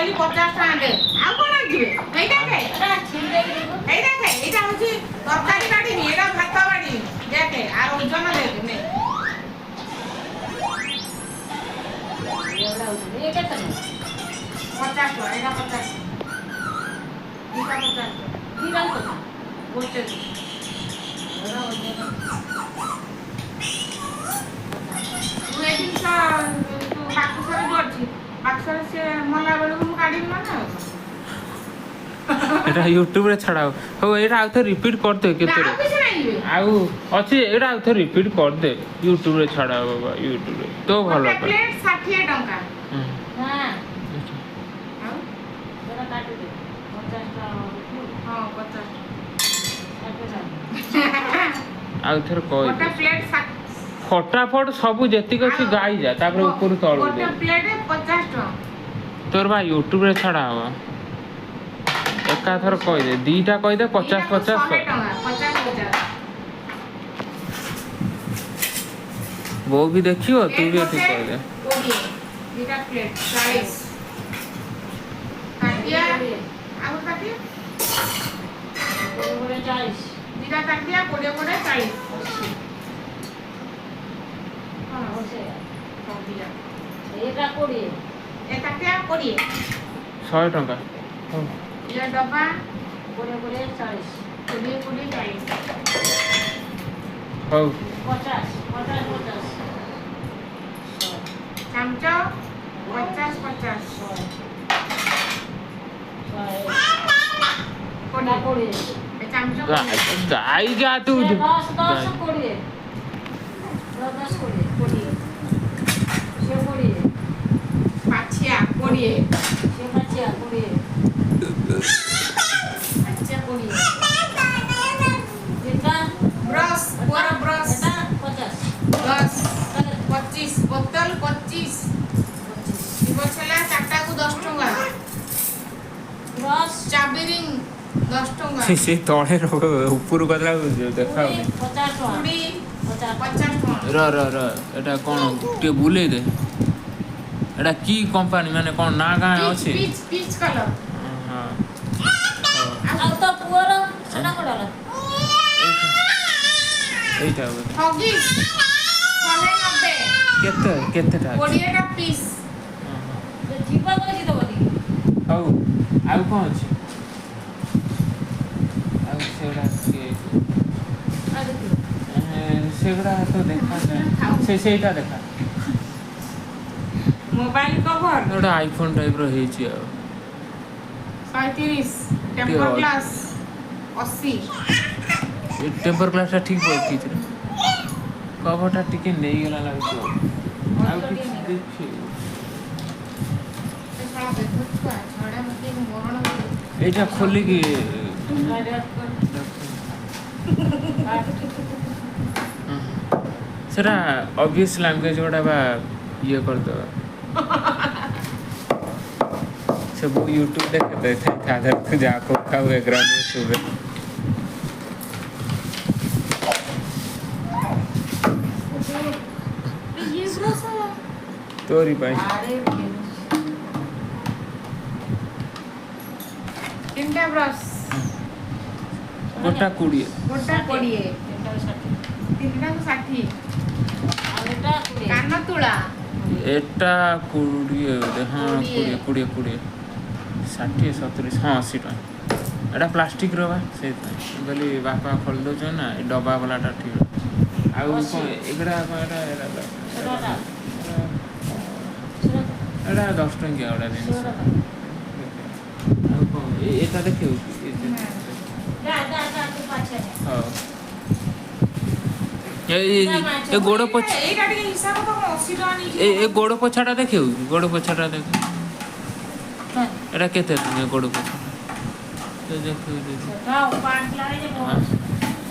କହିଲି 50 ଟଙ୍କା ଦେ। ଆଉ କଣ ଆଣିଯିବେ? ଏଇ ଦେଖେ। ଏଟା ଛିଣ୍ଡେଇକି ଦେଖିବୁ। ଏଇ ଦେଖେ, ଏଇଟା ହଉଛି ତରକାରୀ ବାଢିବି, ଏଇଟା ଭାତ ବାଢିବି। ଦେଖେ, ଆର ଓଜନ ଦେଖେ, ନେ। ଏଗୁଡ଼ା ହଉଛି ଇଏ କେତେ ଟଙ୍କା? 50 ଟଙ୍କା ଏଇଟା, 50 ଦୁଇଟା 50 ଟଙ୍କା। ଦିଟା 50। ଗୋଟେ। ଏଗୁଡ଼ା ଓଜନ। ତୁ ଏ ଜିନିଷ ତୁ ବାକ୍ସରେ ଯୋଉ ଅଛି, ବାକ୍ସରେ ସେ ମଲା ବେଳକୁ ମୁଁ କାଢିବି ମାନେ ଆଉ। ଏଇଟା ୟୁଟ୍ୟୁବରେ ଛାଡ଼ା ହବ। ହଉ, ଏଇଟା ଆଉ ଥରେ ରିପିଟ୍ କରିଦେ। କେତେ? ଆଉ କିଛି ନାହିଁ ଯିବେ। ଆଉ ଅଛି। ଏଇଟା ଆଉ ଥରେ ରିପିଟ୍ କରିଦେ, ୟୁଟ୍ୟୁବରେ ଛାଡ଼ା ହବ ବା ୟୁଟ୍ୟୁବରେ ତୋ ଭଲ ଗୋଟେ ପାଇଁ। ପ୍ଲେଟ୍ 60 ଟଙ୍କା। ନା। ଆଉ? ସେଟା କାଟିଦେ, 50 ଟଙ୍କା। ହଁ, 50 ଟଙ୍କା। 60 ଟଙ୍କା। ଆଉ ଥରେ ଗୋଟେ କହିଦେ। ପ୍ଲେଟ୍ ଫଟାଫଟ ସବୁ ଯେତିକି ଅଛି ଗାଇ ଯା, ତାପରେ ଉପରୁ ତଳକୁ ଗୋଟେ ଦେ। ପ୍ଲେଟ୍ 50 ଟଙ୍କା। ତୋର ବା ୟୁଟ୍ୟୁବରେ ଛାଡ଼ା ହବ। ଏକାଥର କହିଦେ, ଦିଟା କହିଦେ, 50 ଦିଟାକୁ 50 ଶହେ 100। ଟଙ୍କା, 50 50। ବୋଉ ବି ଦେଖିବ, ତୁ ବି ପ୍ଲେଟ୍ ଏଠି ଗୋଟେ କହିଦେ। 20, ଦିଟା ପ୍ଲେଟ୍ 40। ତାଟିଆ, ଆଉ ଗୋଟେ ତାଟିଆ। 20 20 40। ଦିଟା ତାଟିଆ 20 20 40। 80। ହଁ। ଅଶୀ। ହଁ, ଦିଟା। ଏଇଟା 20। ଏ ତାଟିଆ 20। 100 ଟଙ୍କା, ହଉ। ଇଏ ଡବା। 20 20 40। 20 20 40। ହଉ। 50 50 50 100। ଚାମଚ 50 50। 100 100। 20। 20। ଏ ଚାମଚ 20। ଗାଇ ଯା ତୁ। 10 10 20, 10 10 20 20, ସେ 20। ପାଛିଆ 20। ସେ ପାଛିଆ 20। ପାଛିଆ 20। ଏଟା? ବ୍ରସ୍, ପୁଅର ବ୍ରସ୍। ଏଟା 50। 10 25, ବୋତଲ 25। 25। ଜୀବଛେଲା ଚାରିଟାକୁ 10 ଟଙ୍କା। ବ୍ରସ୍। ଚାବି ରିଙ୍ଗ 10 ଟଙ୍କା। ସେ ତଳେ ରଖ, ଉପରୁ ଗଲା ଦେଖାଉନି। 50 ଟଙ୍କା। ଚୁଡ଼ି। 50। 50 ଟଙ୍କା। ର ର ର, ଏଟା କ'ଣ? ଟିକେ ବୁଲେଇ ଦେ। ଏଟା କି କମ୍ପାନୀ, ମାନେ କ'ଣ ନାଁ ଗାଁ ଅଛି? Pitch peach colour. ହଁ। ଆଉ ତୋ ପୁଅର ସେଟା କୋଉଟା ହେଲା? ଏଇଟା ବୋଧେ। ହଗିସ୍ 190। କେତେ କେତେଟା ଅଛି? 20ଟା ପିସ୍। ଥିବ କହିଛି ଦବନି। ହଉ, ଆଉ କ'ଣ ଅଛି? ଆଉ ସେଗୁଡ଼ା କିଏ? ଆଉ ଦେଖିବ। ସେଗୁଡ଼ା ତ ଦେଖାଯାଏ, ସେ ସେଇଟା ଦେଖା। Mobile cover. ଗୋଟେ ଆଇଫୋନ୍ ଟାଇପ୍ର ହେଇଛି ଆଉ। 130। Temper glass 80। ଟେମ୍ପର ଗ୍ଲାସଟା ଠିକ୍ ପଡ଼ିଛି, କଭରଟା ଟିକେ ନେଇଗଲା ଲାଗୁଛି। ଆଉ ଆଉ କିଛି ଦେଖି? ସେ ଶଳା ବେଧ ଛୁଆ ଛଡ଼ା ମତେ ମରଣ। ଏଇଟା ଖୋଲିକି କାଟ। ସେଟା ଅବଭିୟସ୍ ଲାଙ୍ଗୁଏଜ ଗୁଡ଼ା ବା ଇଏ କରିଦେବା। ସବୁ ୟୁଟ୍ୟୁବ ଦେଖେ ତା ଦେହରେ ତୁ ଯାହା କହୁ ବ୍ୟାକଗ୍ରାଉଣ୍ଡରେ ଶୁଭେ। ଇଏ ବ୍ରସ୍। ତୋରି ପାଇଁ। ଆରେ। ତିନିଟା ବ୍ରସ୍। ଗୋଟା 20। ଗୋଟା 20। ତିନିଟାକୁ 60। ତିନିଟାକୁ 60। ଆଉ ଏଟା 20। କାନ ତୁଳା। ଏଟା 20 ବୋଧେ, ହଁ। 20। 20 20 20 60 70, ହଁ, 80 ଟଙ୍କା। ଏଟା ପ୍ଲାଷ୍ଟିକ୍ର ବା, ସେଇଥିପାଇଁ ମୁଁ କହିଲି ବାପା ଖୋଲି ଦେଉଛନ୍ତି ନା, ଏ ଡବା ବାଲାଟା ଠିକ୍। ଆଉ କ'ଣ ଏଗୁଡ଼ା କ'ଣ? ଏଟା ଏଟା ସେଟା। ଏଟା 10 ଟଙ୍କିଆ ଗୋଟା ଜିନିଷ। ଆଉ କ'ଣ ଏଟା ଦେଖିବୁ କି? ଯା ଯା ଯା, ତୁ ପାଛିଆ ନେ। ହଉ, ଏ ଗୋଡ଼ ପୋଛ। ଏଇଟା ଟିକେ ହିସାବ ତ କଣ 80 ଟଙ୍କା ନେଇଛି। ଏ ଗୋଡ଼ ପୋଛାଟା ଦେଖିବୁ କି? ଗୋଡ଼ ପୋଛାଟା ଦେଖ, ଏଟା କେତେ ଟଙ୍କା ଗୋଡ଼ ପୋଛାଟା ତ ଦେଖିବୁ ଯଦି। ସେଟା ଅପା ଆଣିଥିଲା ଯେ ବହୁତ।